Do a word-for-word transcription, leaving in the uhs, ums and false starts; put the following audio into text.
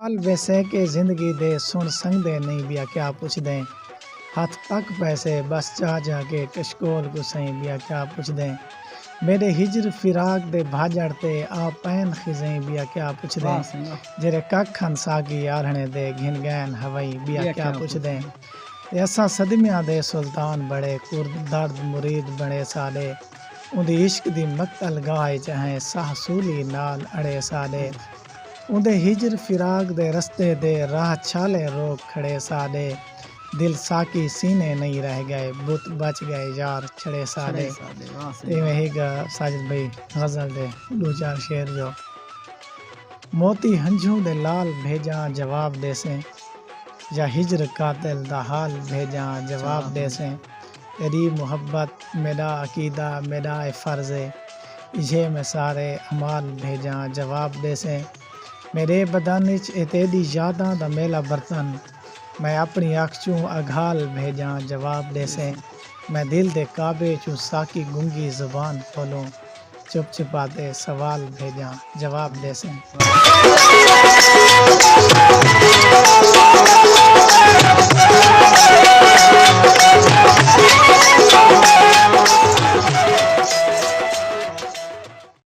حال ویسے کہ زندگی دے سݨ سنگدے نئیں، ٻیا کیا پچھدیں۔ ہتھ تک پیسے بس چا چا کے کشکول کوں سئیں، ٻیا کیا پچھدیں۔ میݙے ہجر فراق دے بھاڄڑ تے آ پئن خزیں، ٻیا کیا پچھدیں۔ جیرھے ککھ ہن ساقی آلھݨے دے گھن ڳئن ہوائیں، ٻیا کیا پچھدیں۔ تے اساں صدمیاں دے سلطان بݨے، کرد درد مرید بݨے ساݙے۔ اوندی عشق دی مقتل گاہ اچ ہیں ساہ سولی نال اڑے ساݙے۔ اوندے ہجر فراق دے رستے دے راہ چھالے روک کھڑے ساݙے۔ دل ساقی سینے نئیں رہ ڳئے، بت بچ ڳئے یار چھڑے ساݙے۔ ایویں ہک ساجد بھائی غزل دے ݙو چار شعر جو موتی ہنجھوں دے لال بھیجاں جواب ݙیسیں، یا ہجر قاتل دا حال بھیجاں جواب ݙیسیں۔ تیݙی محبت میݙا عقیدہ میݙا اے فرض اے، ایجھے میں سارے اعمال بھیجاں جواب ݙیسیں۔ میݙے بدن اچ اے تیݙی یاداں دا میلا برتن، میں اپݨی اکھ چوں اگھال بھیجاں جواب ݙیسیں۔ میں دل دے کعبے چوں ساقی گنگی زبان کھولوں، چپ چپاتے سوال بھیجاں جواب ݙیسیں۔